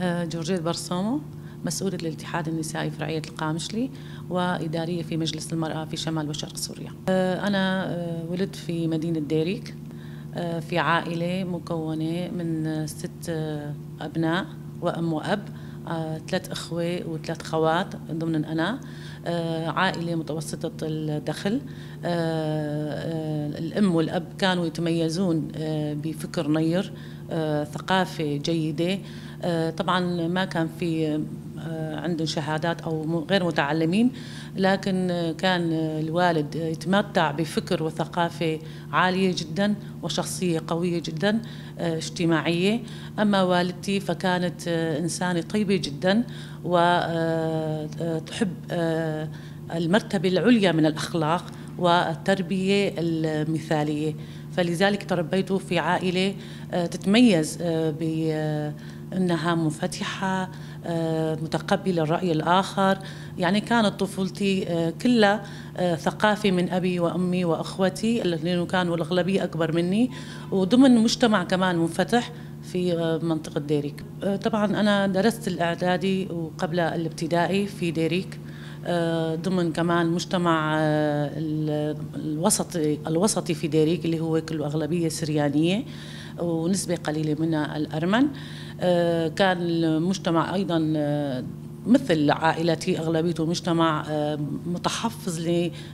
جورجيت برصومو، مسؤولة الاتحاد النسائي فرعية القامشلي وإدارية في مجلس المرأة في شمال وشرق سوريا. أنا ولدت في مدينة ديريك في عائلة مكونة من 6 أبناء وأم وأب، 3 أخوة و3 خوات ضمن أنا. عائلة متوسطة الدخل. الأم والأب كانوا يتميزون بفكر نير، ثقافة جيدة. طبعا ما كان في عندهم شهادات أو غير متعلمين، لكن كان الوالد يتمتع بفكر وثقافة عالية جدا وشخصية قوية جدا اجتماعية. أما والدتي فكانت إنسانة طيبة جدا وتحب المرتبة العليا من الأخلاق والتربية المثالية، فلذلك تربيت في عائلة تتميز بأنها منفتحة، متقبلة الرأي الآخر. يعني كانت طفولتي كلها ثقافة من أبي وأمي وأخوتي الذين كانوا الأغلبية أكبر مني، وضمن مجتمع كمان منفتح في منطقة ديريك. طبعا أنا درست الإعدادي وقبل الابتدائي في ديريك، ضمن كمان مجتمع الوسطي في ديريك اللي هو كله أغلبية سريانية ونسبة قليلة من الأرمن. كان المجتمع أيضا مثل عائلتي أغلبيته مجتمع متحفظ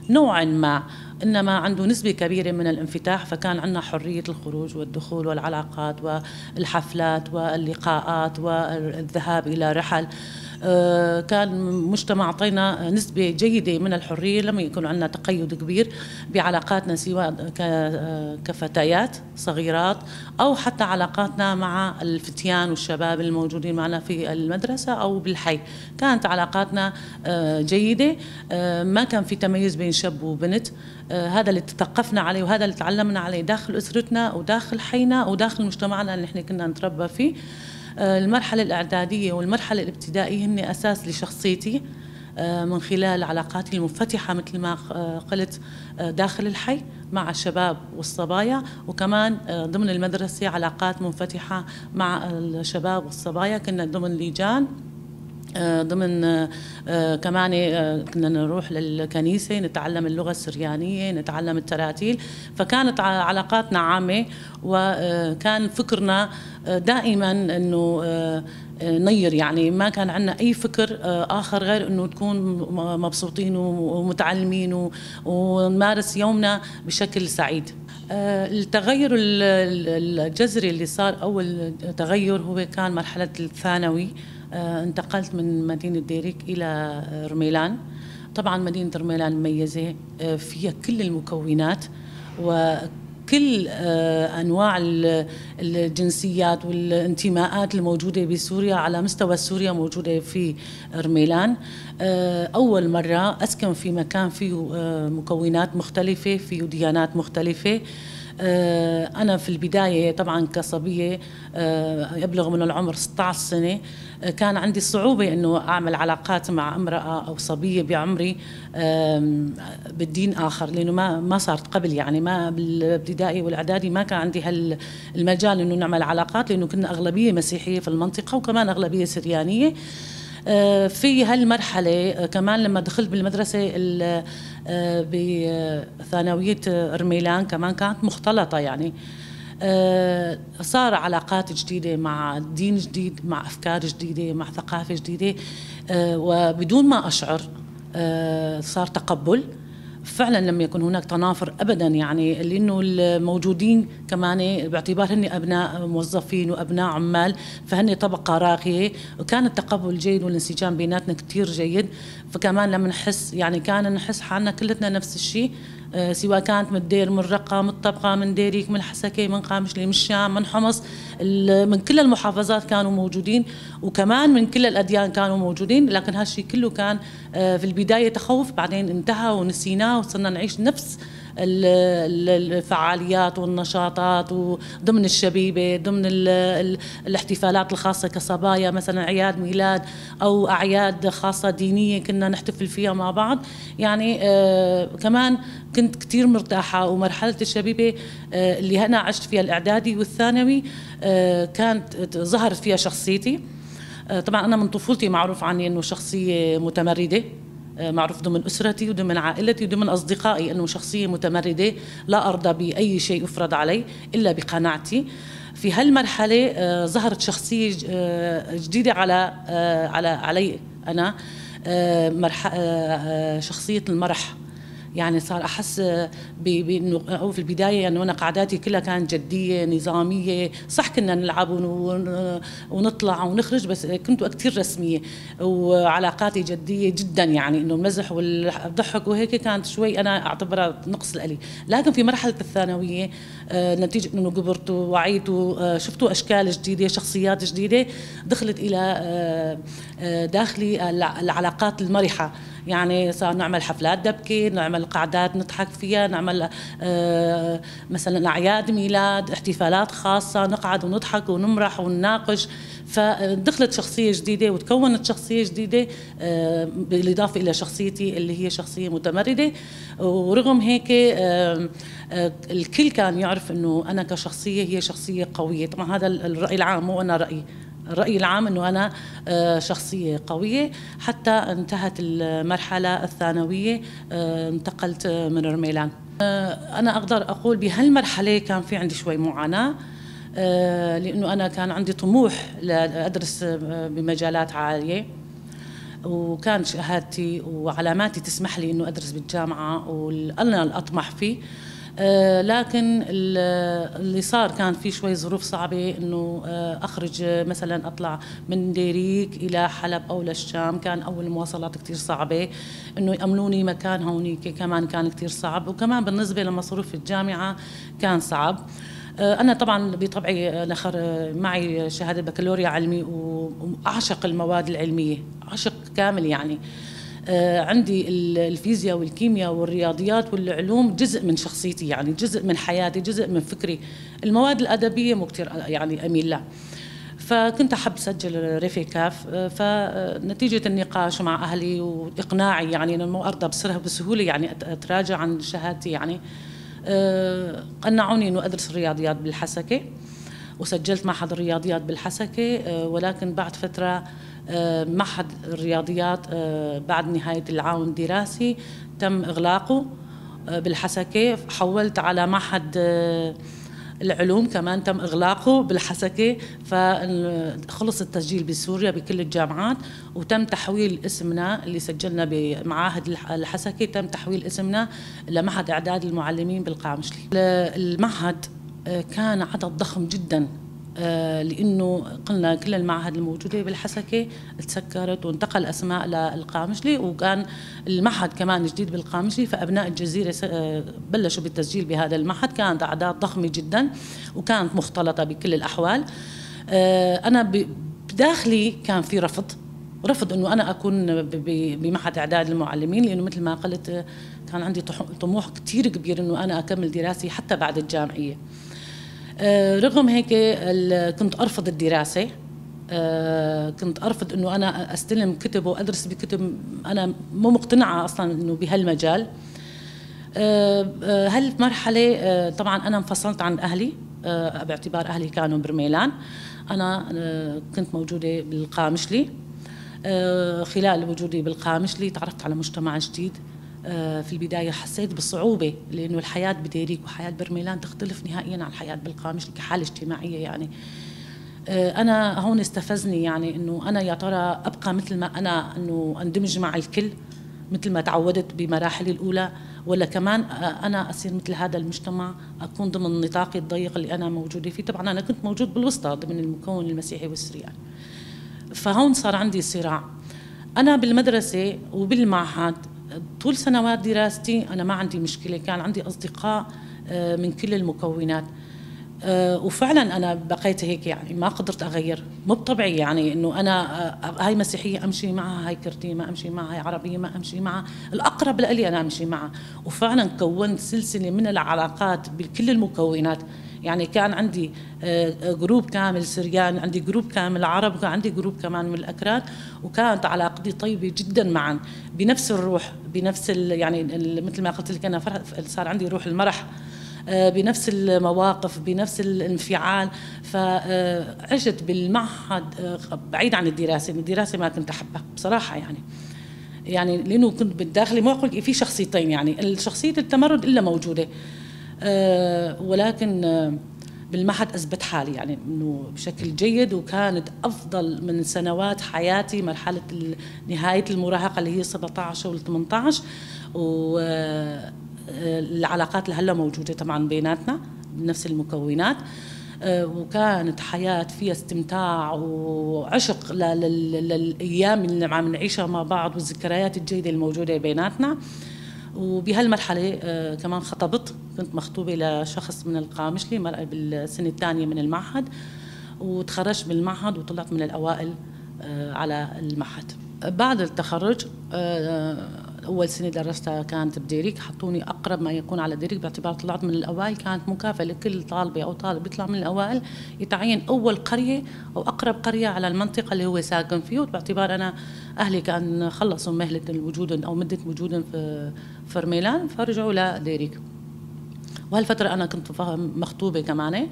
لنوع ما، إنما عنده نسبة كبيرة من الانفتاح، فكان عندنا حرية الخروج والدخول والعلاقات والحفلات واللقاءات والذهاب إلى رحل. كان مجتمع أعطينا نسبة جيدة من الحرية، لم يكن عندنا تقيد كبير بعلاقاتنا سواء كفتيات صغيرات أو حتى علاقاتنا مع الفتيان والشباب الموجودين معنا في المدرسة أو بالحي. كانت علاقاتنا جيدة، ما كان في تميز بين شاب وبنت. هذا اللي تثقفنا عليه وهذا اللي تعلمنا عليه داخل أسرتنا وداخل حينا وداخل مجتمعنا اللي نحن كنا نتربى فيه. المرحلة الإعدادية والمرحلة الابتدائية هن أساس لشخصيتي من خلال علاقاتي المنفتحة مثل ما قلت داخل الحي مع الشباب والصبايا، وكمان ضمن المدرسة علاقات منفتحة مع الشباب والصبايا. كنا ضمن لجان، ضمن كمان كنا نروح للكنيسة نتعلم اللغة السريانية، نتعلم التراتيل، فكانت علاقاتنا عامة، وكان فكرنا دائما أنه نير، يعني ما كان عندنا أي فكر آخر غير أنه تكون مبسوطين ومتعلمين ونمارس يومنا بشكل سعيد. التغير الجذري اللي صار، أول تغير هو كان مرحلة الثانوي. انتقلت من مدينة ديريك إلى رميلان. طبعا مدينة رميلان مميزة، فيها كل المكونات وكل أنواع الجنسيات والانتماءات الموجودة بسوريا على مستوى سوريا موجودة في رميلان. أول مرة أسكن في مكان فيه مكونات مختلفة، فيه ديانات مختلفة. أنا في البداية طبعا كصبية يبلغ من العمر 16 سنة، كان عندي صعوبة أنه أعمل علاقات مع امرأة أو صبية بعمري بالدين آخر، لأنه ما صارت قبل، يعني ما بالابتدائي والإعدادي ما كان عندي هالمجال أنه نعمل علاقات، لأنه كنا أغلبية مسيحية في المنطقة وكمان أغلبية سريانية. في هالمرحلة كمان لما دخلت بالمدرسة بثانوية رميلان كمان كانت مختلطة، يعني صار علاقات جديدة مع دين جديد، مع أفكار جديدة، مع ثقافة جديدة، وبدون ما أشعر صار تقبل. فعلا لم يكن هناك تنافر ابدا، يعني لانه الموجودين كمان باعتبار هن ابناء موظفين وابناء عمال، فهن طبقه راقيه، وكان التقبل جيد والانسجام بيناتنا كثير جيد. فكمان لما نحس، يعني كان نحس حالنا كلتنا نفس الشيء، سواء كانت من الدير، من الرقة، من الطبقة، من ديريك، من الحسكة، من قامشلي، من الشام، من حمص، من كل المحافظات كانوا موجودين، وكمان من كل الأديان كانوا موجودين. لكن هالشيء كله كان في البداية تخوف، بعدين انتهى ونسيناه وصرنا نعيش نفس الفعاليات والنشاطات وضمن الشبيبة، ضمن الاحتفالات الخاصة كصبايا، مثلا أعياد ميلاد أو أعياد خاصة دينية كنا نحتفل فيها مع بعض. يعني كمان كنت كتير مرتاحة. ومرحلة الشبيبة اللي أنا عشت فيها الإعدادي والثانوي كانت ظهرت فيها شخصيتي. طبعا أنا من طفولتي معروف عني أنه شخصية متمردة، معروف ضمن أسرتي وضمن عائلتي وضمن أصدقائي أنه شخصية متمردة، لا أرضى بأي شيء يفرض علي إلا بقناعتي. في هالمرحلة ظهرت شخصية جديدة علي أنا، شخصية المرح. يعني صار أحس بأنه أو في البداية يعني أنا قعداتي كلها كانت جدية نظامية، صح كنا نلعب ونطلع ونخرج، بس كنت كثير رسمية وعلاقاتي جدية جدا، يعني إنه المزح والضحك وهيك كانت شوي أنا أعتبرها نقص لإلي. لكن في مرحلة الثانوية نتيجة إنه كبرت ووعيت وشفتوا أشكال جديدة، شخصيات جديدة، دخلت إلى داخلي العلاقات المرحة. يعني صار نعمل حفلات دبكة، نعمل قعدات نضحك فيها، نعمل مثلا أعياد ميلاد، احتفالات خاصة، نقعد ونضحك ونمرح ونناقش. فدخلت شخصية جديدة وتكونت شخصية جديدة بالإضافة إلى شخصيتي اللي هي شخصية متمردة. ورغم هيك الكل كان يعرف إنه أنا كشخصية هي شخصية قوية. طبعا هذا الرأي العام، مو أنا رأيي، الرأي العام أنه أنا شخصية قوية. حتى انتهت المرحلة الثانوية، انتقلت من رميلان. أنا أقدر أقول بهالمرحلة كان في عندي شوي معاناة، لأنه أنا كان عندي طموح لأدرس بمجالات عالية، وكان شهادتي وعلاماتي تسمح لي أنه أدرس بالجامعة وأنا الأطمح فيه. لكن اللي صار كان في شوي ظروف صعبة، إنه أخرج مثلا أطلع من ديريك إلى حلب أو للشام، كان أول المواصلات كتير صعبة، إنه يأمنوني مكان هونيك كمان كان كتير صعب، وكمان بالنسبة لمصروف الجامعة كان صعب. أنا طبعا بطبعي معي شهادة بكالوريا علمي، وأعشق المواد العلمية عشق كامل. يعني عندي الفيزياء والكيمياء والرياضيات والعلوم جزء من شخصيتي، يعني جزء من حياتي، جزء من فكري. المواد الأدبية مو كتير يعني أميل لها، فكنت أحب أسجل ريفيكاف. فنتيجة النقاش مع أهلي وإقناعي يعني أنه مو أرضى بسهولة يعني أتراجع عن شهادتي، يعني قنعوني أنه أدرس الرياضيات بالحسكة، وسجلت معهد الرياضيات بالحسكة. ولكن بعد فترة معهد الرياضيات بعد نهاية العام الدراسي تم إغلاقه بالحسكة، حولت على معهد العلوم كمان تم إغلاقه بالحسكة. فخلص التسجيل بسوريا بكل الجامعات، وتم تحويل اسمنا اللي سجلنا بمعاهد الحسكة، تم تحويل اسمنا لمعهد إعداد المعلمين بالقامشلي. المعهد كان عدد ضخم جدا، لأنه قلنا كل المعاهد الموجودة بالحسكة تسكرت وانتقل أسماء للقامشلي، وكان المعهد كمان جديد بالقامشلي، فأبناء الجزيرة بلشوا بالتسجيل بهذا المعهد. كانت أعداد ضخمة جدا وكانت مختلطة بكل الأحوال. أنا بداخلي كان في رفض أنه أنا أكون بمعهد إعداد المعلمين، لأنه مثل ما قلت كان عندي طموح كتير كبير أنه أنا أكمل دراستي حتى بعد الجامعية. رغم هيك كنت أرفض الدراسة، كنت أرفض أنه أنا أستلم كتب وأدرس بكتب، أنا مو مقتنعة أصلا أنه بهالمجال. هالمرحلة طبعا أنا انفصلت عن أهلي، باعتبار أهلي كانوا برميلان، أنا كنت موجودة بالقامشلي. خلال وجودي بالقامشلي تعرفت على مجتمع جديد. في البداية حسيت بصعوبة، لأنه الحياة بديريك وحياة برميلان تختلف نهائيا عن الحياة بالقامشلي كحالة اجتماعية. يعني أنا هون استفزني، يعني أنه أنا يا ترى أبقى مثل ما أنا، أنه أندمج مع الكل مثل ما تعودت بمراحلي الأولى، ولا كمان أنا أصير مثل هذا المجتمع، أكون ضمن نطاقي الضيق اللي أنا موجودة فيه. طبعا أنا كنت موجود بالوسطى ضمن المكون المسيحي والسرياني، فهون صار عندي صراع. أنا بالمدرسة وبالمعهد طول سنوات دراستي أنا ما عندي مشكلة، كان عندي أصدقاء من كل المكونات، وفعلا أنا بقيت هيك، يعني ما قدرت أغير، مو بطبعي يعني إنه أنا هاي مسيحية أمشي معها، هاي كردية ما أمشي معها، هاي عربية ما أمشي معها، الأقرب لإلي أنا أمشي معها. وفعلا كونت سلسلة من العلاقات بكل المكونات، يعني كان عندي group كامل سريان، عندي group كامل عرب، وكان عندي group كمان من الأكراد، وكانت علاقتي طيبة جدا معا بنفس الروح، بنفس يعني مثل ما قلت لك أنا صار عندي روح المرح. بنفس المواقف، بنفس الانفعال. فعشت بالمعهد بعيد عن الدراسة، الدراسة ما كنت أحبها بصراحة، يعني لأنه كنت بالداخل ما أقول في شخصيتين، يعني الشخصية التمرد إلا موجودة، ولكن بالمعهد أثبت حالي يعني إنه بشكل جيد، وكانت أفضل من سنوات حياتي مرحلة نهاية المراهقة اللي هي 17 وال 18، والعلاقات اللي هلا موجودة طبعا بيناتنا بنفس المكونات، وكانت حياة فيها استمتاع وعشق للأيام اللي عم نعيشها مع بعض والذكريات الجيدة الموجودة بيناتنا. وبهالمرحلة كمان خطبت، كنت مخطوبة لشخص من القامشلي مرأة بالسنة الثانية من المعهد، وتخرجت من المعهد وطلعت من الأوائل على المعهد. بعد التخرج أول سنة درستها كانت بديريك، حطوني أقرب ما يكون على ديريك باعتبار طلعت من الأوائل، كانت مكافأة لكل طالبة أو طالب بيطلع من الأوائل يتعين أول قرية أو أقرب قرية على المنطقة اللي هو ساكن فيه، باعتبار أنا أهلي كان خلصوا مهلة وجودهم أو مدة وجودهم في فرميلان فرجعوا لديريك. وهالفترة أنا كنت مخطوبة كمان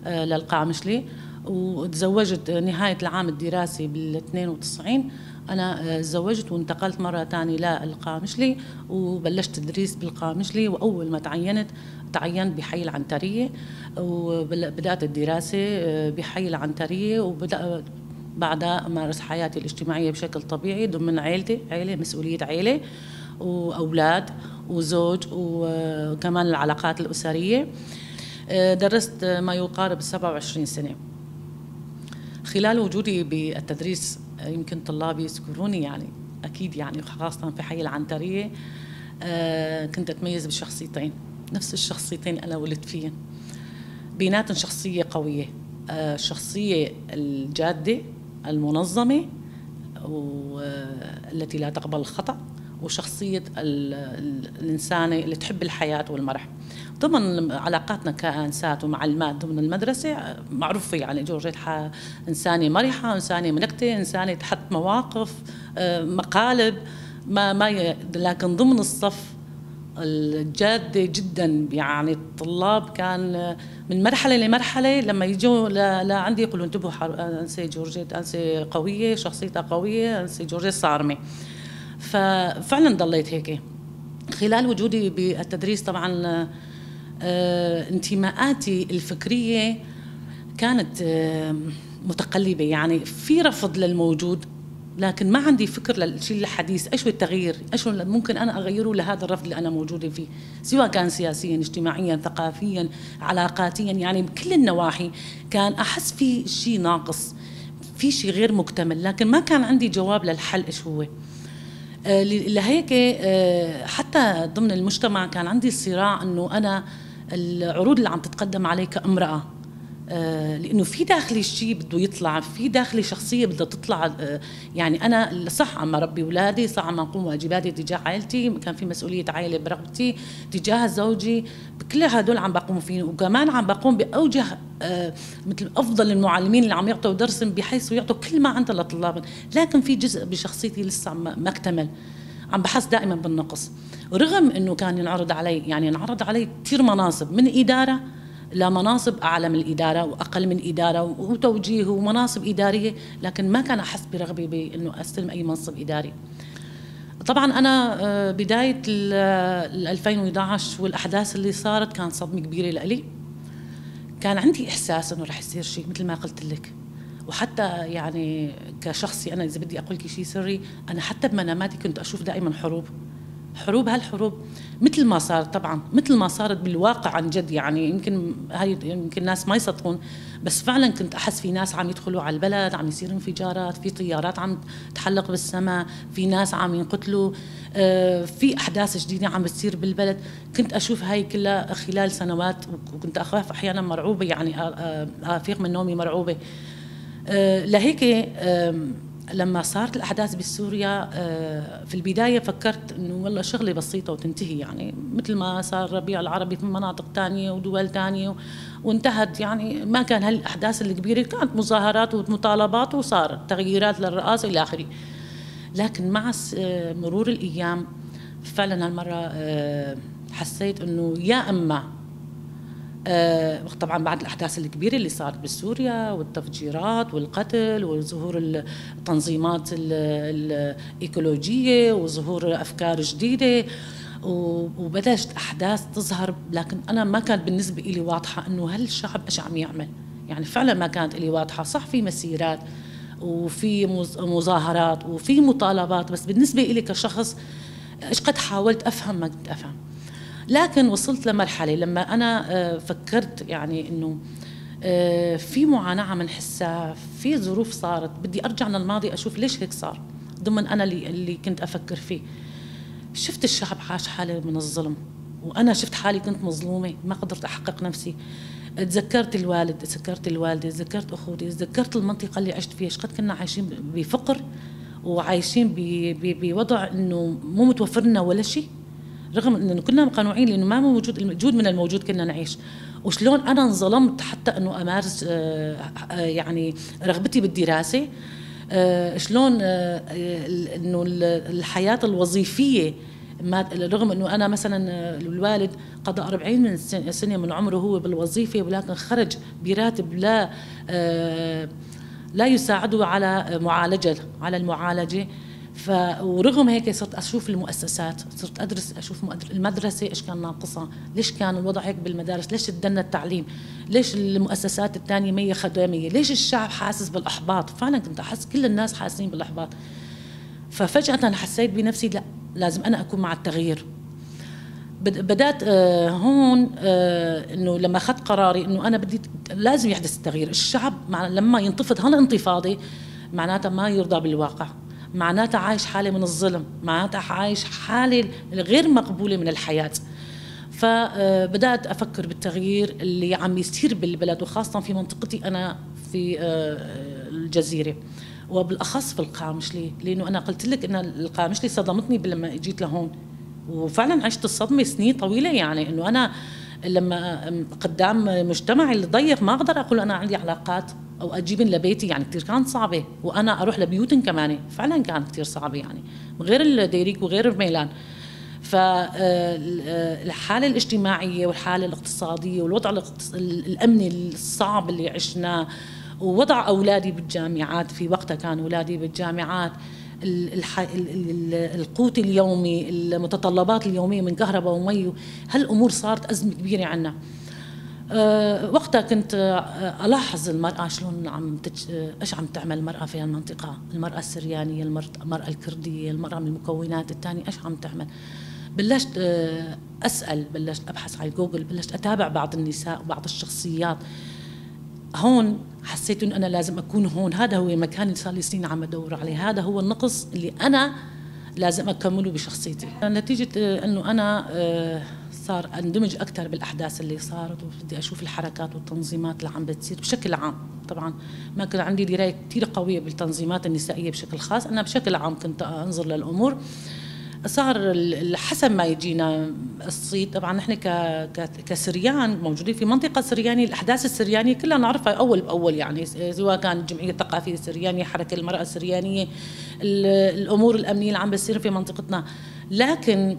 للقامشلي، وتزوجت نهاية العام الدراسي بال 92. أنا تزوجت وانتقلت مرة ثانية للقامشلي وبلشت تدريس بالقامشلي، وأول ما تعينت بحي العنترية، وبدأت الدراسة بحي العنترية، وبدأت بعدها أمارس حياتي الاجتماعية بشكل طبيعي ضمن عائلتي، عائلة، مسؤولية عائلة وأولاد وزوج، وكمان العلاقات الأسرية. درست ما يقارب 27 سنة. خلال وجودي بالتدريس يمكن طلابي يذكروني يعني أكيد، يعني خاصة في حي العنترية كنت أتميز بشخصيتين، نفس الشخصيتين أنا ولدت فيهن، بيناتهم شخصية قوية، الشخصية الجادة المنظمة والتي لا تقبل الخطأ، وشخصية الإنسانة اللي تحب الحياة والمرح. ضمن علاقاتنا كأنسات ومعلمات ضمن المدرسة معروفة يعني جورجيت إنسانة مرحة، إنسانة منكتة، إنسانة تحط مواقف، مقالب، ما لكن ضمن الصف الجادة جدا. يعني الطلاب كان من مرحلة لمرحلة لما يجوا لعندي يقولوا انتبهوا، أنسة جورجيت أنسة قوية، شخصيتها قوية، أنسة جورجيت صارمة. ففعلا ضليت هيك خلال وجودي بالتدريس. طبعا انتماءاتي الفكرية كانت متقلبة، يعني في رفض للموجود، لكن ما عندي فكر للشيء الحديث، ايش هو التغيير، ايش ممكن انا اغيره لهذا الرفض اللي انا موجودة فيه، سواء كان سياسيا، اجتماعيا، ثقافيا، علاقاتيا، يعني بكل النواحي كان احس في شيء ناقص، في شيء غير مكتمل، لكن ما كان عندي جواب للحل ايش هو. لهيك حتى ضمن المجتمع كان عندي صراع انه انا العروض اللي عم تتقدم علي كامرأة، لانه في داخلي شيء بده يطلع، في داخلي شخصية بدها تطلع. يعني انا صح عم اربي اولادي، صح عم اقوم واجباتي تجاه عائلتي، كان في مسؤولية عائلة برغبتي تجاه زوجي، بكل هدول عم بقوم فيه، وكمان عم بقوم باوجه مثل افضل المعلمين اللي عم يعطوا درس بحيث يعطوا كل ما عندهم لطلابهم، لكن في جزء بشخصيتي لسه ما اكتمل، عم بحس دائما بالنقص، رغم انه كان ينعرض علي، يعني ينعرض علي كثير مناصب من ادارة لمناصب أعلى من الإدارة وأقل من إدارة وتوجيه ومناصب إدارية، لكن ما كان أحس برغبة بأنه أستلم أي منصب إداري. طبعا أنا بداية 2011 والأحداث اللي صارت كانت صدمة كبيرة لإلي. كان عندي إحساس أنه رح يصير شيء مثل ما قلت لك، وحتى يعني كشخصي أنا إذا بدي أقول لك شيء سري، أنا حتى بمناماتي كنت أشوف دائما حروب، حروب، هالحروب مثل ما صار، طبعا مثل ما صارت بالواقع عن جد، يعني يمكن هاي يمكن ناس ما يصدقون، بس فعلا كنت احس في ناس عم يدخلوا على البلد، عم يصير انفجارات، في طيارات عم تحلق بالسماء، في ناس عم ينقتلوا، في احداث جديدة عم بتصير بالبلد. كنت اشوف هاي كلها خلال سنوات، وكنت اخاف احيانا مرعوبه، يعني افيق من نومي مرعوبه. لهيك لما صارت الأحداث بسوريا في البداية فكرت إنه والله شغلة بسيطة وتنتهي، يعني مثل ما صار الربيع العربي في مناطق تانية ودول تانية وانتهت، يعني ما كان هالأحداث الكبيرة، كانت مظاهرات ومطالبات وصارت تغييرات للرئاسة إلى آخره. لكن مع مرور الأيام فعلا هالمرة حسيت إنه يا أما طبعا بعد الأحداث الكبيرة اللي صارت بسوريا والتفجيرات والقتل وظهور التنظيمات الإيكولوجية وظهور أفكار جديدة، وبدأت أحداث تظهر، لكن أنا ما كانت بالنسبة إلي واضحة إنه هالشعب إيش عم يعمل. يعني فعلا ما كانت إلي واضحة. صح في مسيرات وفي مظاهرات وفي مطالبات، بس بالنسبة إلي كشخص إيش قد حاولت أفهم ما كنت أفهم. لكن وصلت لمرحلة لما أنا فكرت يعني إنه في معاناة عم نحسها، في ظروف صارت، بدي أرجع للماضي أشوف ليش هيك صار، ضمن أنا اللي كنت أفكر فيه. شفت الشعب عاش حالة من الظلم، وأنا شفت حالي كنت مظلومة، ما قدرت أحقق نفسي. تذكرت الوالد، تذكرت الوالدة، تذكرت أخوتي، تذكرت المنطقة اللي عشت فيها، إيش قد كنا عايشين بفقر وعايشين بوضع إنه مو متوفر لنا ولا شيء، رغم إنه كنا مقنوعين لأنه ما موجود الموجود من الموجود كنا نعيش. وشلون أنا انظلمت حتى إنه أمارس يعني رغبتي بالدراسة، شلون إنه الحياة الوظيفية، ما رغم انه انا مثلا الوالد قضى 40 سنة من عمره هو بالوظيفة، ولكن خرج براتب لا يساعده على معالجة، على المعالجة. ورغم هيك صرت اشوف المؤسسات، صرت ادرس، اشوف المدرسة ايش كان ناقصها، ليش كان الوضع هيك بالمدارس، ليش تدنى التعليم، ليش المؤسسات الثانية ما هي خدميه، ليش الشعب حاسس بالاحباط. فعلا كنت احس كل الناس حاسين بالاحباط. ففجاه حسيت بنفسي لا، لازم أنا أكون مع التغيير. بدأت هون إنه لما أخذت قراري إنه أنا بدي لازم يحدث التغيير. الشعب لما ينتفض هالانتفاضة معناتها ما يرضى بالواقع، معناتها عايش حالة من الظلم، معناتها عايش حالة غير مقبولة من الحياة. فبدأت أفكر بالتغيير اللي عم يصير بالبلد، وخاصة في منطقتي أنا في الجزيرة، وبالأخص في القامشلي، لأنه أنا قلت لك إن القامشلي صدمتني لما جيت لهون، وفعلا عشت الصدمة سنين طويلة. يعني إنه أنا لما قدام مجتمعي الضيق ما أقدر أقول أنا عندي علاقات أو أجيبن لبيتي، يعني كثير كانت صعبة، وأنا أروح لبيوتن كمان فعلا كانت كثير صعبة، يعني غير الديريك وغير الميلان. فالحالة الاجتماعية والحالة الاقتصادية والوضع الأمني الصعب اللي عشناه، ووضع أولادي بالجامعات في وقتها، كان أولادي بالجامعات، القوت اليومي، المتطلبات اليومية من كهرباء ومي، هالأمور صارت أزمة كبيرة عنا. وقتها كنت ألاحظ المرأة شلون عم إيش عم تعمل المرأة في المنطقة، المرأة السريانية، المرأة الكردية، المرأة من المكونات الثانية إيش عم تعمل. بلشت أسأل، بلشت أبحث على جوجل، بلشت أتابع بعض النساء وبعض الشخصيات. هون حسيت إنه أنا لازم أكون هون، هذا هو مكان اللي صار لي سنين عم أدور عليه، هذا هو النقص اللي أنا لازم أكمله بشخصيتي. نتيجة إنه أنا صار أندمج أكثر بالأحداث اللي صارت، وبدي أشوف الحركات والتنظيمات اللي عم بتصير بشكل عام. طبعا ما كان عندي دراية كثير قوية بالتنظيمات النسائية بشكل خاص، أنا بشكل عام كنت أنظر للأمور. صار حسب ما يجينا الصيت، طبعا نحن كسريان موجودين في منطقة سريانيه، الاحداث السريانية كلها نعرفها اول باول، يعني سواء كان الجمعية الثقافية السريانية، حركة المراة السريانية، الامور الامنية اللي عم بتصير في منطقتنا. لكن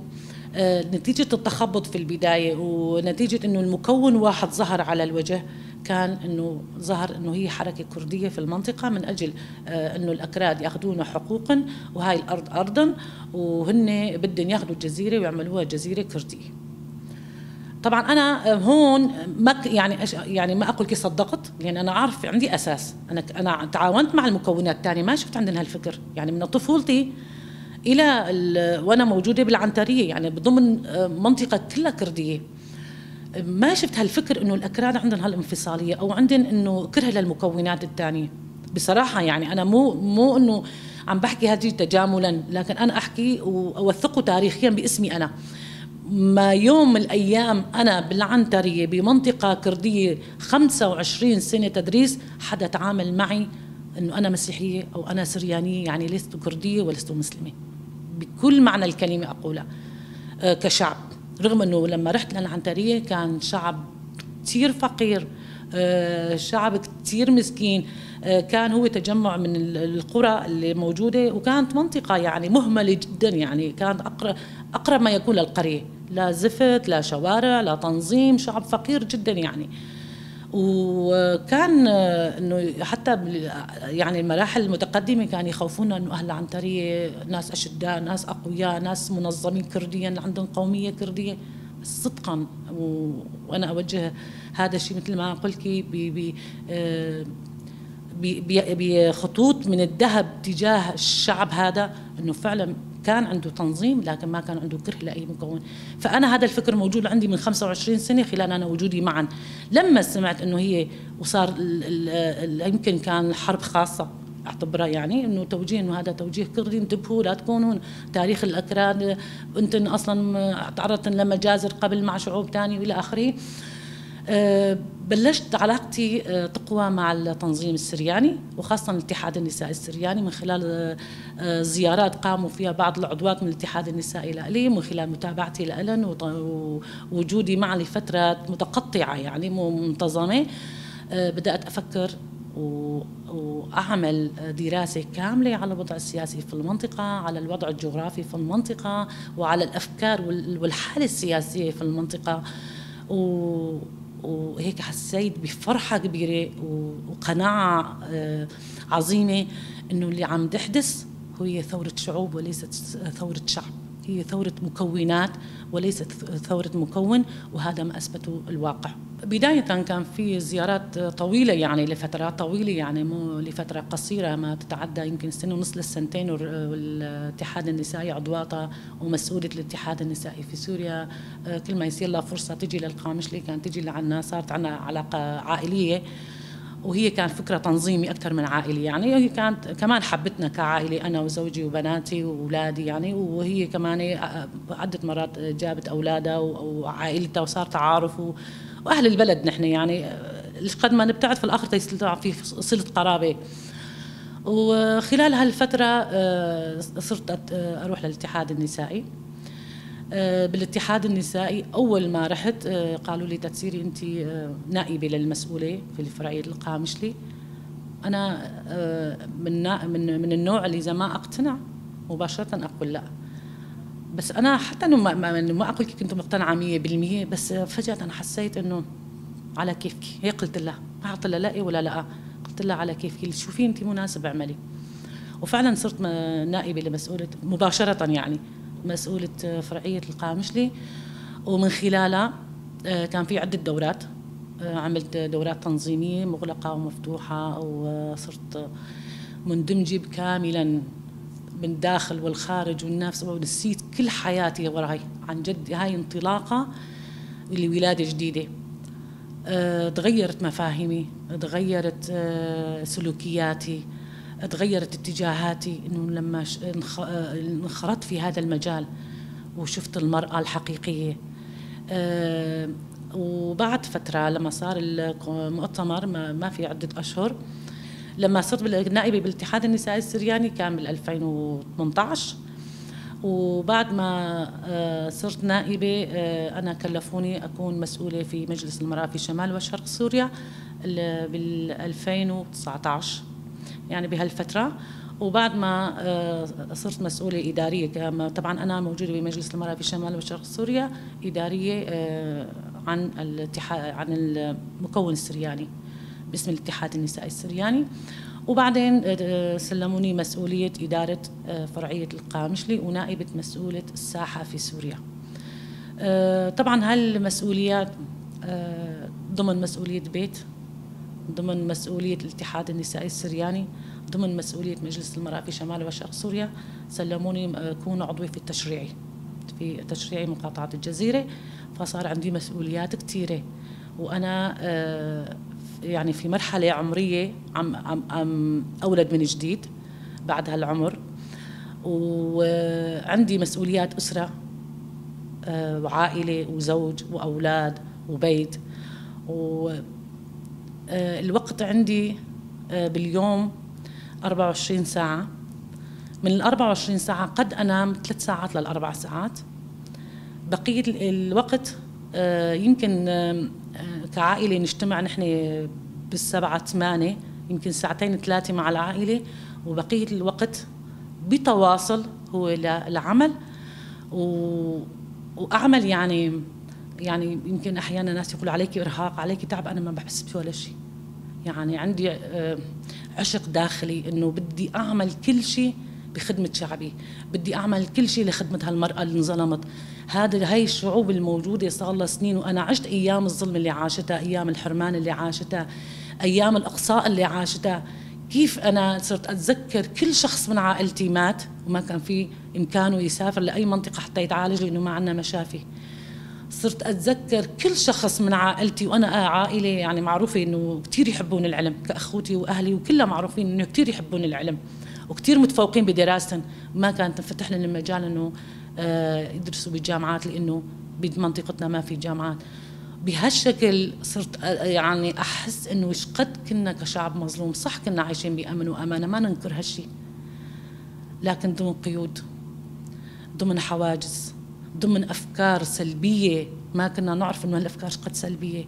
نتيجة التخبط في البداية، ونتيجة انه المكون واحد ظهر على الوجه، كان انه ظهر انه هي حركة كرديه في المنطقة من اجل انه الاكراد ياخذون حقوقا، وهاي الارض ارضا، وهن بدهم ياخذوا الجزيرة ويعملوها جزيرة كرديه. طبعا انا هون ما يعني ما اقول كي صدقت، لان انا عارف عندي اساس، انا تعاونت مع المكونات الثانية، ما شفت عندنا هالفكر، يعني من طفولتي الى وانا موجودة بالعنتريه، يعني بضمن منطقة كلها كرديه، ما شفت هالفكر انه الاكراد عندهم هالانفصاليه او عندهم انه كره للمكونات الثانية. بصراحة يعني انا مو انه عم بحكي هذه تجاملا، لكن انا احكي واوثقه تاريخيا باسمي انا. ما يوم من الايام انا بالعنتريه بمنطقة كرديه 25 سنة تدريس حدا تعامل معي انه انا مسيحية او انا سريانيه، يعني لست كرديه ولست مسلمة بكل معنى الكلمة اقولها كشعب. رغم انه لما رحت للعنتريه كان شعب كثير فقير، شعب كثير مسكين، كان هو تجمع من القرى اللي موجودة، وكانت منطقة يعني مهملة جدا، يعني كانت اقرب ما يكون للقريه. لا زفت، لا شوارع، لا تنظيم، شعب فقير جدا يعني. وكان انه حتى يعني المراحل المتقدمة كان يخوفونا انه اهل العنتريه ناس اشداء، ناس اقوياء، ناس منظمين كرديا، عندهم قومية كرديه. بس صدقا وانا اوجه هذا الشيء مثل ما قلت بخطوط من الذهب تجاه الشعب هذا، انه فعلا كان عنده تنظيم لكن ما كان عنده كره لاي مكون. فانا هذا الفكر موجود عندي من 25 سنة خلال انا وجودي معا. لما سمعت انه هي وصار يمكن كان حرب خاصة اعتبرها، يعني انه توجيه، انه هذا توجيه كردي، انتبهوا لا تكونوا تاريخ الاكراد، انتم اصلا تعرضتن لمجازر قبل مع شعوب ثانية والى اخره. بلشت علاقتي تقوى مع التنظيم السرياني، وخاصة الاتحاد النسائي السرياني، من خلال زيارات قاموا فيها بعض العضوات من الاتحاد النسائي لإلي، من خلال متابعتي لإلن ووجودي معا لفترات متقطعة يعني مو منتظمة. بدأت أفكر وأعمل دراسة كاملة على الوضع السياسي في المنطقة، على الوضع الجغرافي في المنطقة، وعلى الأفكار والحالة السياسية في المنطقة. وهيك حسيت بفرحة كبيرة وقناعة عظيمة إنه اللي عم تحدث هي ثورة شعوب وليست ثورة شعب، هي ثورة مكونات وليست ثورة مكون، وهذا ما أثبته الواقع. بداية كان في زيارات طويلة يعني لفترات طويلة، يعني مو لفترة قصيرة ما تتعدى يمكن سنة ونص للسنتين. والاتحاد النسائي عضواتها ومسؤولة الاتحاد النسائي في سوريا كل ما يصير لها فرصة تجي للقامشلي كانت تجي لعنا، صارت عنا علاقة عائلية، وهي كان فكرة تنظيمي أكثر من عائلي يعني. هي كانت كمان حبتنا كعائلة، أنا وزوجي وبناتي وأولادي يعني، وهي كمان عدة مرات جابت أولادها وعائلتها وصار تعارف وأهل البلد نحن يعني، قد ما نبتعد في الآخر تيصير في صلة قرابة. وخلال هالفترة صرت أروح للاتحاد النسائي. بالاتحاد النسائي أول ما رحت قالوا لي تتصيري أنت نائبة للمسؤولة في الفرعية القامشلي. أنا من النوع اللي إذا ما أقتنع مباشرة أقول لا، بس أنا حتى إنه ما أقول كنت مقتنعة 100%، بس فجأة أنا حسيت إنه على كيفك. هي قلت لها، ما قلت لها لا ولا لا، قلت لها على كيفك، اللي تشوفيه أنت مناسب اعملي. وفعلا صرت نائبة لمسؤولة مباشرة يعني مسؤولة فرعية القامشلي، ومن خلالها كان في عدة دورات، عملت دورات تنظيمية مغلقة ومفتوحة، وصرت مندمجة كاملا من الداخل والخارج والنفس، ونسيت كل حياتي وراي. عن جد هاي انطلاقة لولادة جديدة. تغيرت مفاهيمي، تغيرت سلوكياتي، تغيرت اتجاهاتي. انه لما انخرطت في هذا المجال وشفت المرأة الحقيقية. وبعد فترة لما صار المؤتمر ما في عدة أشهر، لما صرت نائبة بالاتحاد النسائي السرياني كان بال 2018. وبعد ما صرت نائبة أنا كلفوني أكون مسؤولة في مجلس المرأة في شمال وشرق سوريا بال 2019 يعني بهالفترة. وبعد ما صرت مسؤولة إدارية، طبعا أنا موجودة بمجلس المرأة في شمال وشرق سوريا إدارية عن الاتحاد، عن المكون السرياني باسم الاتحاد النسائي السرياني. وبعدين سلموني مسؤولية إدارة فرعية القامشلي ونائبة مسؤولة الساحة في سوريا. طبعا هالمسؤوليات ضمن مسؤولية بيت، ضمن مسؤولية الاتحاد النسائي السرياني، ضمن مسؤولية مجلس المرأة في شمال وشرق سوريا. سلموني أكون عضوة في التشريعي، في تشريعي مقاطعة الجزيرة. فصار عندي مسؤوليات كثيرة، وأنا يعني في مرحلة عمرية عم أولد من جديد بعد هالعمر، وعندي مسؤوليات أسرة وعائلة وزوج وأولاد وبيت. والوقت عندي باليوم 24 ساعة، من ال 24 ساعة قد أنام 3 ساعات لل4 ساعات، بقية الوقت يمكن كعائلة نجتمع نحن بال7 8، يمكن 2 3 مع العائلة، وبقية الوقت بتواصل هو للعمل. وأعمل يعني يمكن أحيانا ناس يقولوا عليك إرهاق، عليك تعب، أنا ما بحس بولا شيء. يعني عندي عشق داخلي إنه بدي أعمل كل شيء بخدمة شعبي، بدي أعمل كل شيء لخدمة هالمرأة اللي انظلمت. هاي الشعوب الموجودة صار لها سنين، وأنا عشت أيام الظلم اللي عاشتها، أيام الحرمان اللي عاشتها، أيام الإقصاء اللي عاشتها. كيف أنا صرت أتذكر كل شخص من عائلتي مات وما كان في إمكانه يسافر لأي منطقة حتى يتعالج لأنه ما عندنا مشافي. صرت أتذكر كل شخص من عائلتي، وأنا عائلة يعني معروفة إنه كثير يحبون العلم، كأخوتي وأهلي وكلها معروفين إنه كثير يحبون العلم وكثير متفوقين بدراستهم، ما كانت تنفتح لنا المجال إنه يدرسوا بالجامعات لأنه بمنطقتنا ما في جامعات. بهالشكل صرت يعني أحس إنه قد كنا كشعب مظلوم. صح كنا عايشين بأمن وأمانة، ما ننكر هالشي، لكن ضمن قيود، ضمن حواجز، ضمن أفكار سلبية ما كنا نعرف إنه هالأفكار قد سلبية.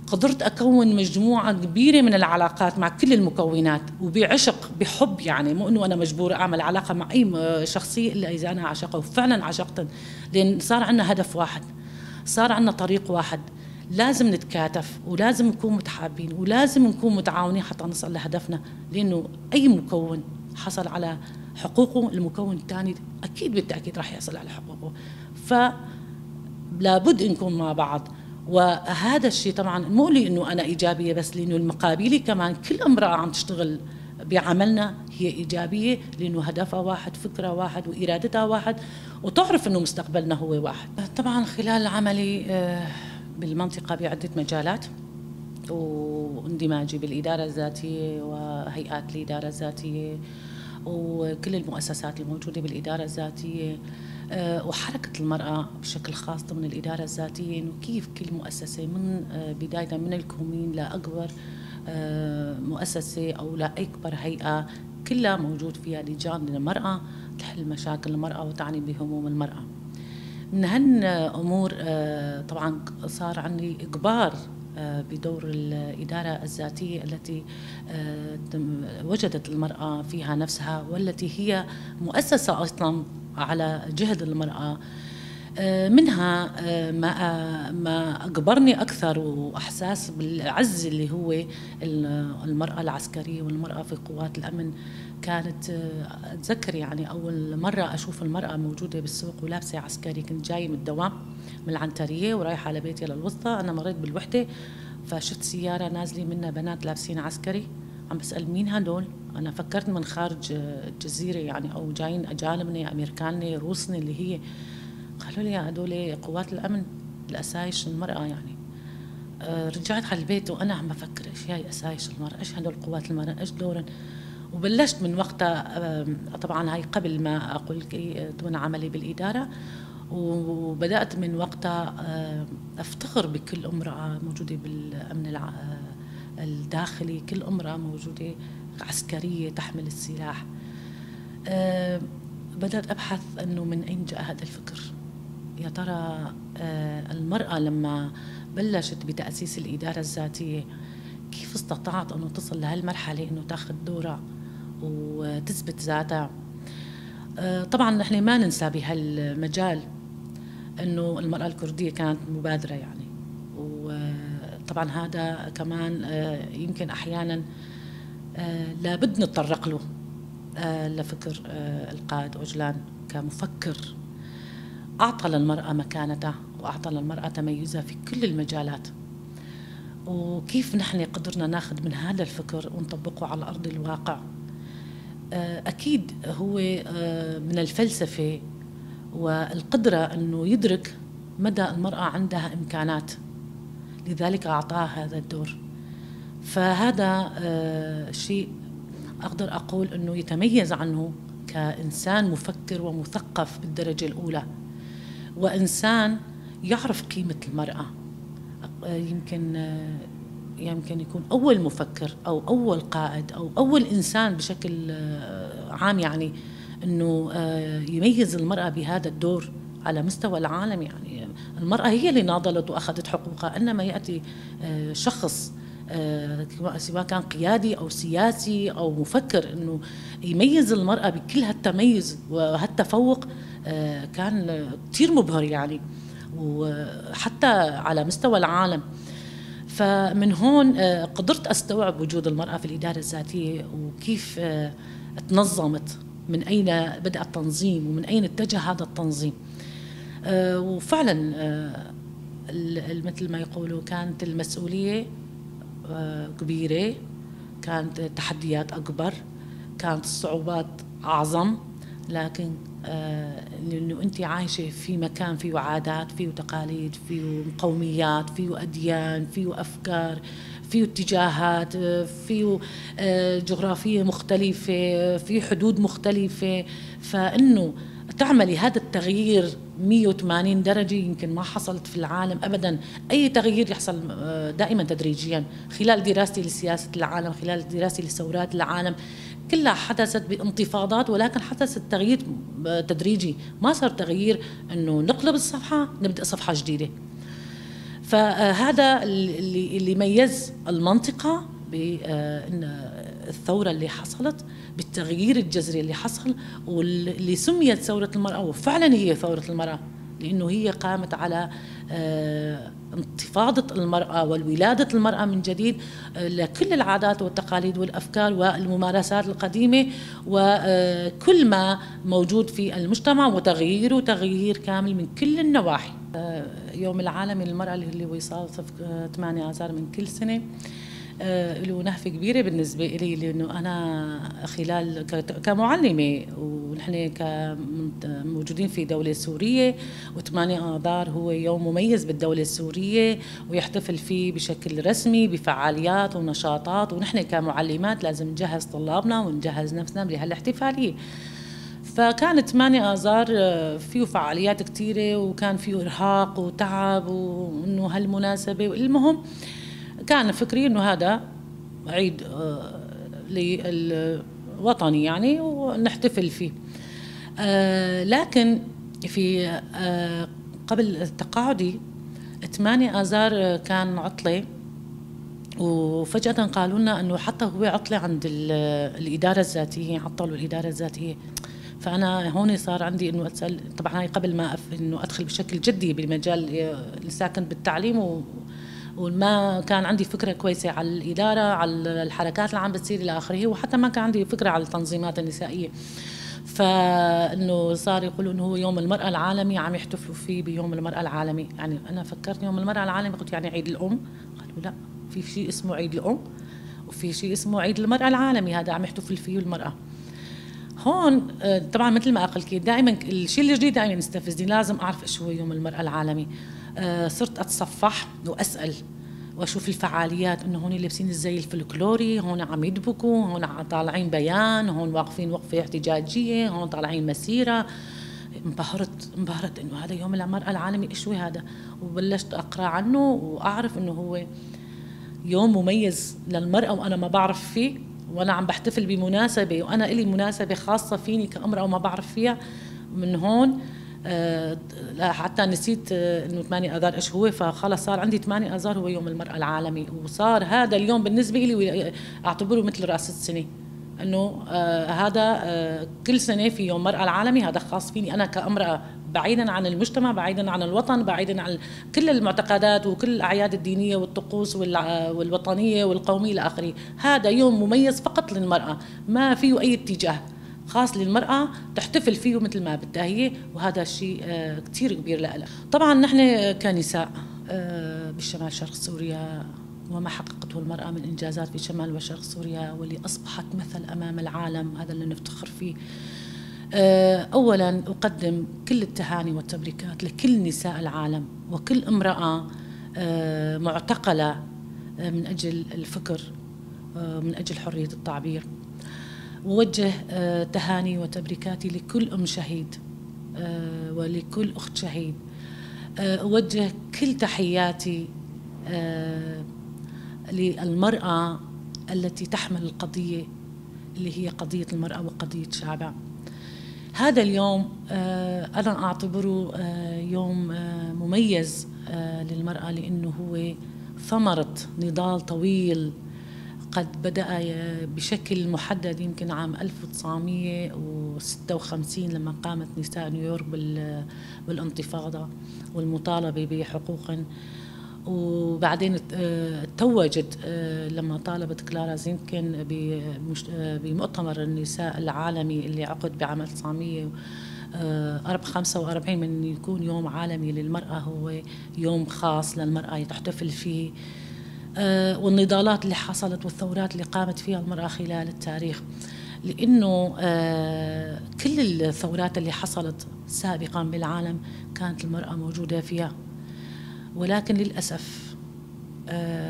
قدرت أكون مجموعة كبيرة من العلاقات مع كل المكونات، وبعشق، بحب، يعني مو إنه أنا مجبورة أعمل علاقة مع أي شخصية إلا إذا أنا عشقها، وفعلا عشقتها، لأن صار عندنا هدف واحد، صار عندنا طريق واحد، لازم نتكاتف ولازم نكون متحابين ولازم نكون متعاونين حتى نصل لهدفنا. لأنه أي مكون حصل على حقوقه، المكون الثاني أكيد بالتأكيد راح يحصل على حقوقه، فلابد نكون مع بعض. وهذا الشيء طبعا مو لأنه أنا إيجابية بس، لأنه المقابلي كمان كل امرأة عم تشتغل بعملنا هي إيجابية، لأنه هدفها واحد، فكرة واحد، وإرادتها واحد، وتعرف أنه مستقبلنا هو واحد. طبعا خلال عملي بالمنطقة بعدة مجالات، واندماجي بالإدارة الذاتية وهيئات الإدارة الذاتية وكل المؤسسات الموجودة بالإدارة الذاتية، وحركة المرأة بشكل خاص ضمن الإدارة الذاتية، إنه كيف كل مؤسسة من بداية من الكومين لأكبر مؤسسة أو لأكبر هيئة كلها موجود فيها لجان للمرأة تحل مشاكل المرأة وتعني بهموم المرأة. من هالأمور طبعا صار عندي إجبار بدور الإدارة الذاتية التي وجدت المرأة فيها نفسها، والتي هي مؤسسة أصلا على جهد المرأة. منها ما أجبرني أكثر وأحساس بالعز اللي هو المرأة العسكرية والمرأة في قوات الأمن. كانت أتذكر يعني أول مرة أشوف المرأة موجودة بالسوق ولابسة عسكري، كنت جاية من الدوام من العنترية ورايحة على بيتي للوسطى، أنا مريت بالوحدة فشفت سيارة نازلة منها بنات لابسين عسكري، عم بسأل مين هدول؟ أنا فكرت من خارج الجزيرة يعني أو جايين أجانبنا، أمريكاننا، روسنا اللي هي، قالوا لي هدول قوات الأمن الأسايش المرأة يعني. رجعت على البيت وأنا عم بفكر إيش هاي أسايش المرأة، إيش هدول قوات المرأة، إيش دورن؟ وبلشت من وقتها، طبعا هاي قبل ما أقول ضمن عملي بالإدارة، وبدأت من وقتها أفتخر بكل امرأة موجودة بالأمن الداخلي، كل امرأة موجودة عسكرية تحمل السلاح. بدأت أبحث أنه من أين جاء هذا الفكر، يا ترى المرأة لما بلشت بتأسيس الإدارة الذاتية كيف استطاعت أنه تصل لهالمرحلة أنه تاخذ دورها وتثبت ذاتها. طبعا نحن ما ننسى بهالمجال أنه المرأة الكردية كانت مبادرة يعني، وطبعا هذا كمان يمكن أحيانا لابد نتطرق له لفكر القائد أوجلان كمفكر أعطى للمرأة مكانتها وأعطى للمرأة تميزها في كل المجالات، وكيف نحن قدرنا ناخذ من هذا الفكر ونطبقه على أرض الواقع. أكيد هو من الفلسفة والقدرة أنه يدرك مدى المرأة عندها إمكانات، لذلك أعطاها هذا الدور. فهذا شيء أقدر أقول أنه يتميز عنه كإنسان مفكر ومثقف بالدرجة الأولى، وإنسان يعرف قيمة المرأة. يمكن يكون أول مفكر أو أول قائد أو أول إنسان بشكل عام يعني أنه يميز المرأة بهذا الدور على مستوى العالم. يعني المرأة هي اللي ناضلت وأخذت حقوقها، إنما يأتي شخص سواء كان قيادي أو سياسي أو مفكر أنه يميز المرأة بكل هالتميز وهالتفوق، كان كتير مبهر يعني، وحتى على مستوى العالم. فمن هون قدرت أستوعب وجود المرأة في الإدارة الذاتية وكيف تنظمت، من أين بدأ التنظيم ومن أين اتجه هذا التنظيم. وفعلا مثل ما يقولوا كانت المسؤولية كبيرة، كانت التحديات أكبر، كانت الصعوبات أعظم، لكن لأنه أنت عايشة في مكان فيه عادات، فيه تقاليد، فيه قوميات، فيه أديان، فيه أفكار، فيه اتجاهات، فيه جغرافية مختلفة، فيه حدود مختلفة، فإنه تعملي هذا التغيير 180 درجة يمكن ما حصلت في العالم أبدا. أي تغيير يحصل دائما تدريجيا. خلال دراستي لسياسة العالم، خلال دراستي لثورات العالم، كلها حدثت بانتفاضات، ولكن حدث التغيير تدريجي، ما صار تغيير انه نقلب الصفحة نبدأ صفحة جديدة. فهذا اللي ميز المنطقة بأن الثورة اللي حصلت، بالتغيير الجذري اللي حصل، واللي سميت ثورة المرأة، وفعلا هي ثورة المرأة، لأنه هي قامت على انتفاضة المرأة والولادة المرأة من جديد لكل العادات والتقاليد والأفكار والممارسات القديمة وكل ما موجود في المجتمع، وتغييره تغيير كامل من كل النواحي. يوم العالمي للمرأة اللي هو يصادف 8 آذار من كل سنة له نهفة كبيرة بالنسبة إلي، لأنه أنا خلال كمعلمة ونحن موجودين في دولة سورية، و8 آذار هو يوم مميز بالدولة السورية ويحتفل فيه بشكل رسمي بفعاليات ونشاطات، ونحن كمعلمات لازم نجهز طلابنا ونجهز نفسنا لهالاحتفالية. فكانت 8 آذار فيه فعاليات كثيرة، وكان فيه إرهاق وتعب وإنه هالمناسبة، والمهم كان فكري إنه هذا عيد للوطني يعني ونحتفل فيه. لكن في قبل تقاعدي 8 آذار كان عطلة، وفجأة قالوا لنا إنه حتى هو عطلة عند الإدارة الذاتية، عطلوا الإدارة الذاتية. فأنا هون صار عندي إنه أتسأل، طبعا هاي قبل ما إنه أدخل بشكل جدي بالمجال لسه كنت بالتعليم، وما كان عندي فكرة كويسة على الإدارة، على الحركات اللي عم بتصير إلى آخره، وحتى ما كان عندي فكرة على التنظيمات النسائية. فإنه صار يقولوا إنه هو يوم المرأة العالمي، عم يحتفلوا فيه بيوم المرأة العالمي. يعني أنا فكرت يوم المرأة العالمي، قلت يعني عيد الأم، قالوا لا، في شيء اسمه عيد الأم وفي شيء اسمه عيد المرأة العالمي، هذا عم يحتفل فيه المرأة. هون طبعا مثل ما قلت دائما الشيء الجديد دائما يستفزني، لازم أعرف إيش هو يوم المرأة العالمي. صرت أتصفح وأسأل واشوف الفعاليات، انه هون لابسين الزي الفلكلوري، هون عم يدبكوا، هون طالعين بيان، هون واقفين وقفه احتجاجية، هون طالعين مسيره. انبهرت انه هذا يوم المرأة العالمي، ايش هو هذا؟ وبلشت اقرا عنه واعرف انه هو يوم مميز للمرأة وانا ما بعرف فيه، وانا عم بحتفل بمناسبة وانا الي مناسبة خاصة فيني كامرأة وما بعرف فيها. من هون حتى نسيت انه 8 اذار ايش هو، فخلص صار عندي 8 اذار هو يوم المرأة العالمي، وصار هذا اليوم بالنسبة لي اعتبره مثل رأس السنة، انه هذا كل سنة في يوم المرأة العالمي، هذا خاص فيني انا كامرأة، بعيدا عن المجتمع، بعيدا عن الوطن، بعيدا عن كل المعتقدات وكل الاعياد الدينية والطقوس والوطنية والقومية الى اخره. هذا يوم مميز فقط للمرأة، ما فيه اي اتجاه، خاص للمرأة تحتفل فيه مثل ما بدها هي، وهذا الشيء كثير كبير لها. طبعا نحن كنساء بالشمال شرق سوريا، وما حققته المرأة من إنجازات في شمال وشرق سوريا واللي أصبحت مثل أمام العالم، هذا اللي نفتخر فيه. أولا أقدم كل التهاني والتبريكات لكل نساء العالم وكل امرأة معتقلة من أجل الفكر، من أجل حرية التعبير. ووجه تهاني وتبريكاتي لكل أم شهيد ولكل أخت شهيد. أوجه كل تحياتي للمرأة التي تحمل القضية اللي هي قضية المرأة وقضية شعبها. هذا اليوم أنا أعتبره يوم مميز للمرأة، لأنه هو ثمرة نضال طويل قد بدأ بشكل محدد يمكن عام 1956 لما قامت نساء نيويورك بالانتفاضة والمطالبة بحقوقهن، وبعدين توجت لما طالبت كلارا زيتكين بمؤتمر النساء العالمي اللي عقد بعام 1945 من يكون يوم عالمي للمرأة، هو يوم خاص للمرأة تحتفل فيه، والنضالات اللي حصلت والثورات اللي قامت فيها المرأة خلال التاريخ، لأنه كل الثورات اللي حصلت سابقا بالعالم كانت المرأة موجودة فيها، ولكن للأسف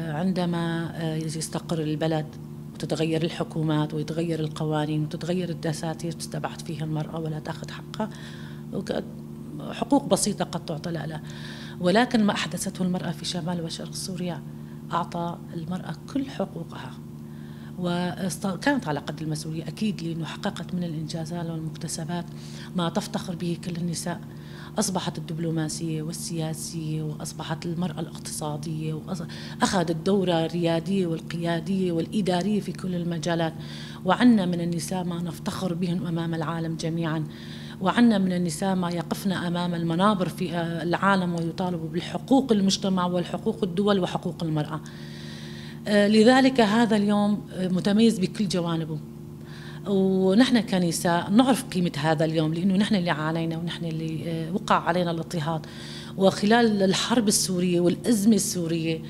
عندما يستقر البلد وتتغير الحكومات ويتغير القوانين وتتغير الدساتير تستبعد فيها المرأة ولا تأخذ حقها، حقوق بسيطة قد تعطى لها، ولكن ما أحدثته المرأة في شمال وشرق سوريا أعطى المرأة كل حقوقها، وكانت على قد المسؤولية أكيد، لأنه حققت من الإنجازات والمكتسبات ما تفتخر به كل النساء. أصبحت الدبلوماسية والسياسية، وأصبحت المرأة الاقتصادية، وأخذت الدورة الريادية والقيادية والإدارية في كل المجالات. وعنا من النساء ما نفتخر بهن أمام العالم جميعا، وعنا من النساء ما يقفن أمام المنابر في العالم ويطالبوا بالحقوق المجتمع والحقوق الدول وحقوق المرأة. لذلك هذا اليوم متميز بكل جوانبه، ونحن كنساء نعرف قيمة هذا اليوم، لأنه نحن اللي عانينا ونحن اللي وقع علينا الاضطهاد. وخلال الحرب السورية والأزمة السورية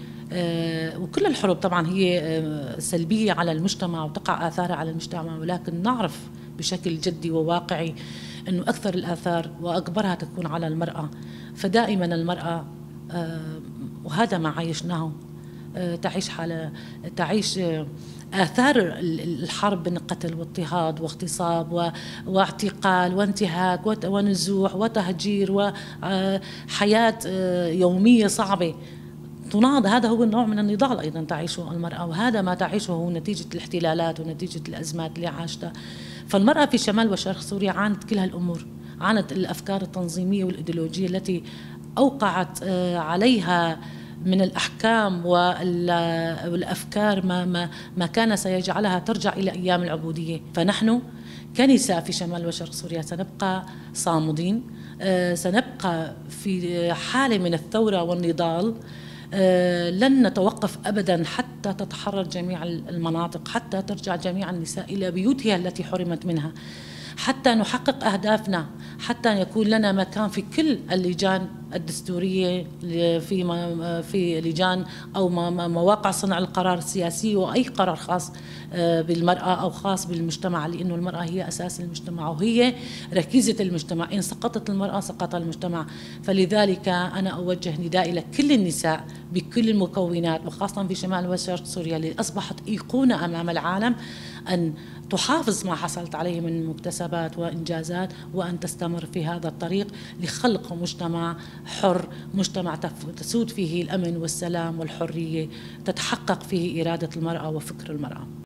وكل الحروب طبعا هي سلبية على المجتمع وتقع آثارها على المجتمع، ولكن نعرف بشكل جدي وواقعي أنه أكثر الآثار وأكبرها تكون على المرأة. فدائما المرأة وهذا ما عايشناه تعيش حالة، تعيش آثار الحرب من قتل واضطهاد واغتصاب واعتقال وانتهاك ونزوح وتهجير وحياة يومية صعبة تناض. هذا هو النوع من النضال أيضا تعيشه المرأة، وهذا ما تعيشه هو نتيجة الاحتلالات ونتيجة الأزمات اللي عاشتها. فالمرأة في شمال وشرق سوريا عانت كل هالأمور، عانت الأفكار التنظيمية والإيديولوجية التي أوقعت عليها من الأحكام والأفكار ما كان سيجعلها ترجع إلى أيام العبودية. فنحن كنساء في شمال وشرق سوريا سنبقى صامدين، سنبقى في حالة من الثورة والنضال، لن نتوقف أبدا حتى تتحرر جميع المناطق، حتى ترجع جميع النساء إلى بيوتها التي حرمت منها، حتى نحقق أهدافنا، حتى يكون لنا مكان في كل اللجان الدستورية، في لجان أو مواقع صنع القرار السياسي وأي قرار خاص بالمرأة أو خاص بالمجتمع، لأنه المرأة هي أساس المجتمع وهي ركيزة المجتمع، إن سقطت المرأة سقط المجتمع. فلذلك أنا أوجه ندائي لكل النساء بكل المكونات، وخاصة في شمال وشرق سوريا اللي أصبحت أيقونة أمام العالم، أن تحافظ ما حصلت عليه من مكتسبات وإنجازات، وأن تستمر في هذا الطريق لخلق مجتمع حر، مجتمع تسود فيه الأمن والسلام والحرية، تتحقق فيه إرادة المرأة وفكر المرأة.